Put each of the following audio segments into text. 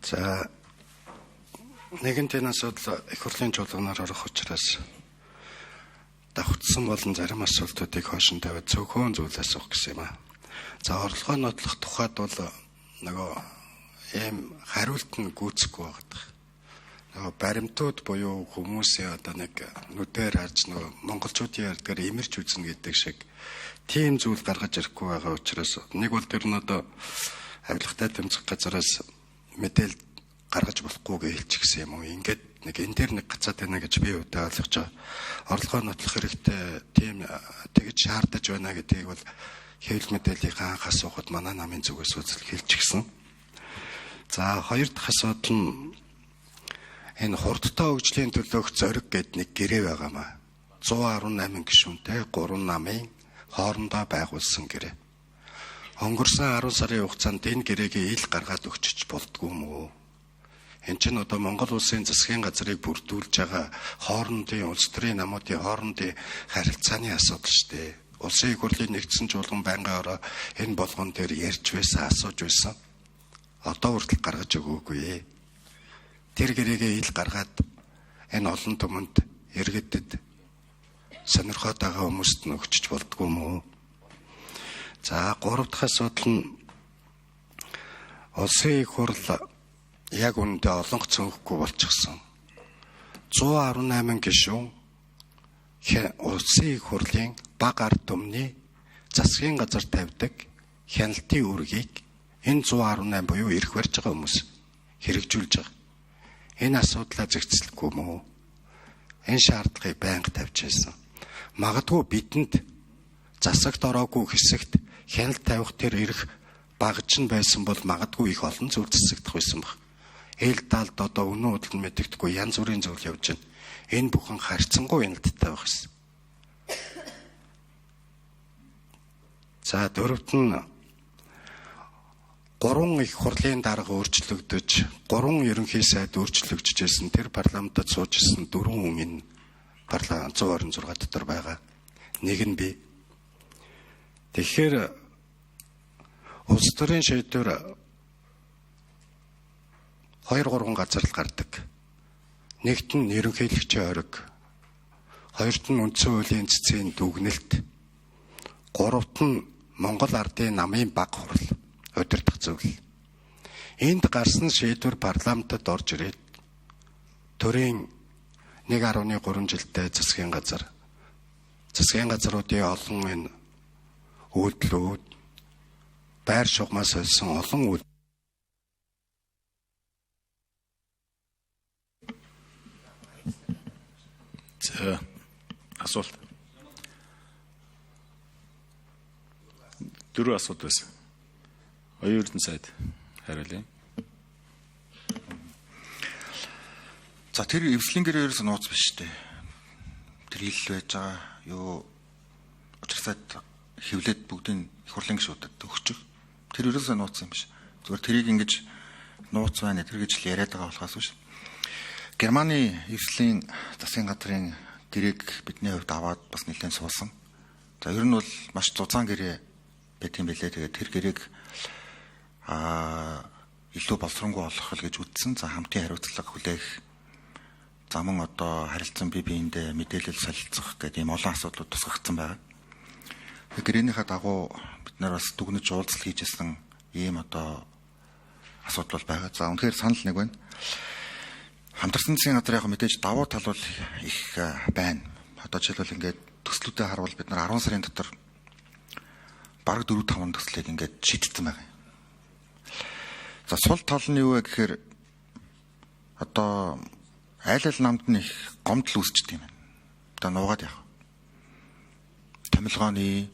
За, нэгэнт энэ асуудал их хурлын чуулганаар орох учраас давхцсан болон зарим асуултуудыг хойш нь тавиад цөөхөн зүйл асуух гэсэн юм аа. За, орлогоо нотлох тухайд бол нөгөө ийм хариулт нь гүйцэхгүй байгаа. Нөгөө баримтууд буюу хүмүүсийн одоо нэг нүдээр харж нөгөө монголчуудын ярьдгаар эмэрч үзнэ гэдэг шиг тийм зүйл гаргаж ирэхгүй байгаа учраас нэг бол тэр нь одоо авилгатай тэмцэх газараас мэдээлэл гаргаж болохгүй гэж хэлчихсэн юм уу? Ингээд нэг энэ дээр нэг гацаад байна гэж би үүдээ ойлгож байгаа. Орлогоо нотлох хэрэгтэй тийм тэгж шаардаж байна гэдгийг бол хэвлэл мэдээллийн анх асуухад манай намын зүгээс үзэл хэлчихсэн. За, хоёр дахь асуудал нь энэ хурдтай хөгжлийн төлөөх зориг гэд нэг гэрээ байгаамаа. 118 гишүүнтэй 3 намын хоорондоо байгуулсан гэрээ. Өнгөрсөн 10 сарын хугацаанд энэ гэрээгээ ил гаргаад өгчөж болдгоо юм уу? Энд чинь одоо Монгол улсын засгийн газрыг бүрдүүлж байгаа хоорондын улс төрийн намуудын хоорондын харилцааны асуудал шүү дээ. Улсын их хурлын нэгдсэн чуулган байнгын ороо энэ болгон дээр ярьж байсан, асууж байсан. Одоо хүртэл гаргаж өгөөгүй. Тэр гэрээгээ ил гаргаад энэ олон түмэнд иргэдэд сонирхоод байгаа хүмүүст нь өгчөж болдгоо юм уу? За, гурав дахь асуудал нь улсын их хурл яг үүндээ олонх цөөхөхгүй болчихсон. 118 гишүүн улсын их хурлын баг ард түмний засгийн газар тавьдаг хяналтын үүргийг энэ 118 буюу эрх барьж байгаа хүмүүс хэрэгжүүлж байгаа. Энэ асуудлаа зэгцлэхгүй юм уу? Энэ шаардлагыг байнга тавьж байсан. Магадгүй бидэнд засагт ороогүй хэсэгт хяналт тавих тэр эрх багж нь байсан бол магадгүй их олон зүйл засагдах байсан баг. Эл талд одоо үнэн худал нь мэдэгдэхгүй янз бүрийн зүйл явж байна. Энэ бүхэн харьцангуй хяналттай байх гэсэн. За, дөрөвт нь гурван их хурлын дарга өөрчлөгдөж, гурван ерөнхий сайд өөрчлөгдөж байсан тэр парламентод сууж исэн дөрвөн хүн энэ парламент 126 дотор байгаа. Нэг нь би. Тэгэхээр улс төрийн шийдвэр 2 3 газар л гардаг. Нэгт нь ерөнхийлөгчийн ориг, хоёрт нь үндсэн хуулийн цэцгийн дүгнэлт, гуравт нь Монгол ардын намын баг хурал удирдах зөвлөл. Энд гарсан шийдвэр парламентод орж ирээд төрийн 1.3 жилдээ засгийн газар, засгийн газруудын олон энэ үйлдэлүүд байр шугамаас сольсон олон үйл За, асуулт. Дөрөв асуулт байсан. Оюун Эрдэнэ сайд хариулъя. За, тэр эвслийн гэрээ ерөөсөө нууц биш үү? Тэр хэл байж байгаа юу учир сайд хэвлээд бүгдийн их хурлын гишүүдэд өгчих. Тэр ерөөсөө нууц юм биш. Зүгээр тэрийг ингэж нууц байна тэр гэж л яриад байгаа болохоос биш. Германы эвслийн засгийн газрын гэрээг бидний хувьд аваад бас нэлээд суусан. За, ер нь бол маш зузаан гэрээ байт юм билээ. Тэгээд тэр гэрээг илүү боловсронгуй болох л гэж үзсэн. За, хамтын хариуцлага хүлээх заман одоо харилцан бие биендээ мэдээлэл солилцох гэдэг ийм олон асуудлууд тусгагдсан байгаа. Гэрээнийхээ дагуу бид нар бас дүгнэж уулзалт хийжсэн ийм одоо асуудал бол байгаа. За, үнэхээр санал нэг байна. Хамтарсан засгийн газар яг мэдээж давуу тал бол их байна. Одоо жишээлбэл ингээд төслүүдээ харуул бид нар 10 сарын дотор бараг 4 5 төслийг ингээд шийдсэн байгаа. За, сул тал нь юу вэ гэхээр одоо айл ал намд нь их гомдол үүсчихдээ юм байна. Одоо нуугаад яах вэ? Томилгооны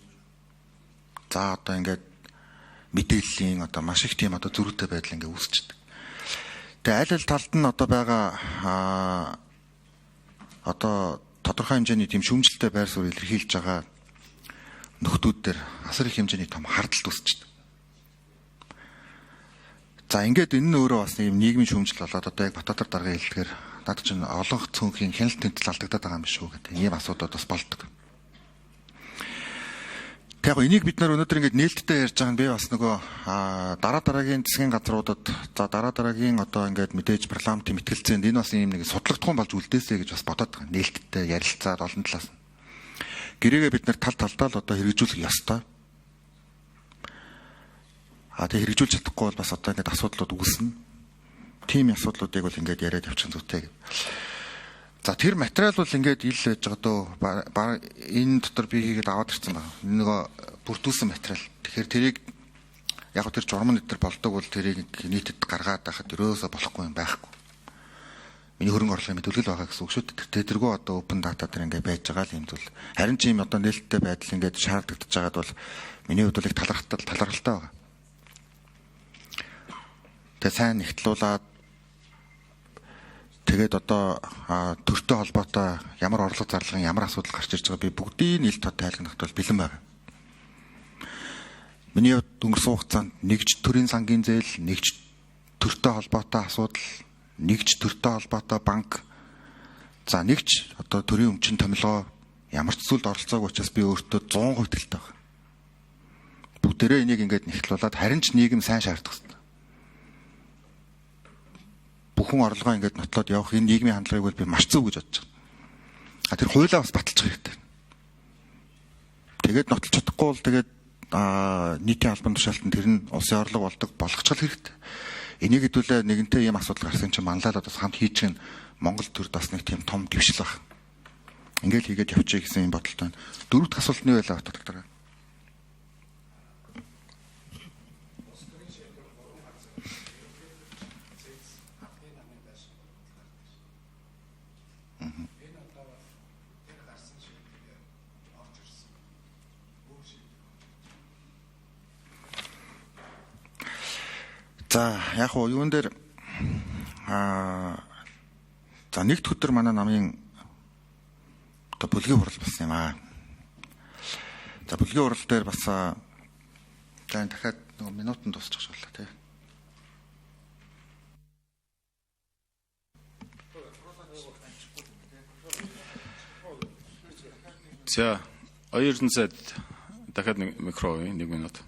за одоо ингээд мэдээллийн одоо маш их тийм одоо зөрүүтэй байдал ингээд үүсчихдээ. Тэгээ аль аль талд нь одоо байгаа одоо тодорхой хэмжээний тийм шүүмжлэлтэй байр суурь илэрхийлж байгаа нөхдүүд дээр асар их хэмжээний том хардалт үүсчихдээ. За, ингээд энэ нь өөрөө бас нэг юм нийгмийн шүүмжлэл болоод одоо яг Батбаатар даргын хэлдгээр надад чинь олонх цөөнхийн хяналт тэмцэл алдагдаад байгаа юм биш үү гэдэг ийм асуудал бас болдог. Тэг яг энийг бид нар өнөөдөр ингээд нээлттэй ярьж байгаа нь би бас нөгөө дараа дараагийн засгийн газруудад за дараа дараагийн одоо ингээд мэдээж парламентын мэтгэлцээнд энэ бас ийм нэг судлагдахуун болж үлдээсэй гэж бас бодоод байгаа. Нээлттэй ярилцаад олон талаас нь. Гэрээгээ бид нар тал талдаа л одоо хэрэгжүүлэх ёстой. А тэг хэрэгжүүлж чадахгүй бол бас одоо ингээд асуудлууд үүснэ. Тийм асуудлуудыг бол ингээд яриад явчих зүйтэй. За тэр материал бол ингээд ил байж байгаа дөө. Энэ дотор би хийгээд аваад ирсэн байна. Нөгөө бүрдүүлсэн материал. Тэгэхээр тэрийг яг тэр журман дээр болдог бол тэрийг нийтэд гаргаад байхад ерөөсөө болохгүй юм байхгүй. Миний хөрөнгө оруулалтын мэдүүлгэл байгаа гэсэн үг шүү дээ. Тэргүй одоо open data дээр ингээд байж байгаа л юм зүйл. Харин ч юм одоо нээлттэй байдал ингээд шаардлагатай байгаад бол миний хувьд бол их талархалтай байгаа. Тэгээ сайн нэгтлуулаад тэгээд одоо төртэй холбоотой ямар орлого зарлагын ямар асуудал гарч ирж байгаа би бүгдийг ил тод тайлгнахад бол бэлэн байна. Миний хувьд өнгөрсөн хугацаанд нэгж төрийн сангийн зээл, нэгж төртэй холбоотой асуудал, нэгж төртэй холбоотой банк, за нэгж одоо төрийн өмчин томилгоо ямар ч зүйлд оролцоогүй учраас би өөртөө 100% итгэлтэй байна. Бүгдээрээ энийг ингээд нэгтлүүлээд харин ч нийгэм сайн шаардах хэрэгтэй. Бүхэн орлогоо ингээд нотлоод явах энэ нийгмийн хандлагыг бол би маш зөв гэж бодож байгаа. А тэр хуулиа бас баталчих хэрэгтэй. Тэгээд нотолж чадахгүй бол тэгээд нийтийн албан тушаалтан тэр нь улсын орлого болдог болгочих хэрэгтэй. Энийг хэдүүлээ нэгэнтээ ийм асуудал гарсан чинь манлайлаад бас хамт хийж гин Монгол төрд бас нэг тийм том дэвшил баг. Ингээл хийгээд явчих гэсэн юм бодолтой байна. Дөрөв дэх асуулт нь юу байлаа доктор? За яг уу юун дээр за нэгд өдөр манай намын одоо бүлгийн хурал болсон юм аа. За бүлгийн хурал дээр бас за дахиад нөгөө минутанд дуусчих шоолаа тий. За оюун эрдэнэсэд дахиад нэг микро 1 минут.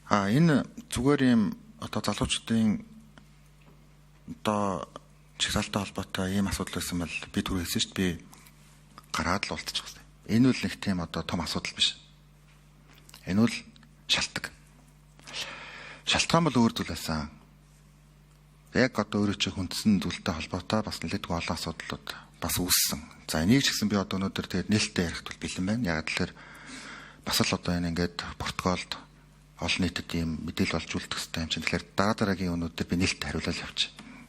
Энэ зүгээр юм одоо залуучдын одоо чагсаалтай холбоотой ийм асуудал байсан бол би түрүү хэлсэн шүү дээ. Би гараад л болтчих. Энэ үл нэг тийм одоо том асуудал биш. Энэ үл шалтгаан. Шалтгаан бол өөр зүйл байсан. Яг одоо өөрөө чи хүндсэн зүйлтэй холбоотой бас нэлээдгүй олон асуудлууд бас үүссэн. За энийг ч гэсэн би одоо өнөөдөр тэгээд нээлттэй ярихт бол бэлэн байна. Яг л бас л одоо энэ ингээд протоколд олон нийтэд ийм мэдээлэл олж үлдэх хэрэгтэй юм чинь. Тэгэхээр дараа дараагийн өнөөдөр би нээлттэй хариулаад явчих.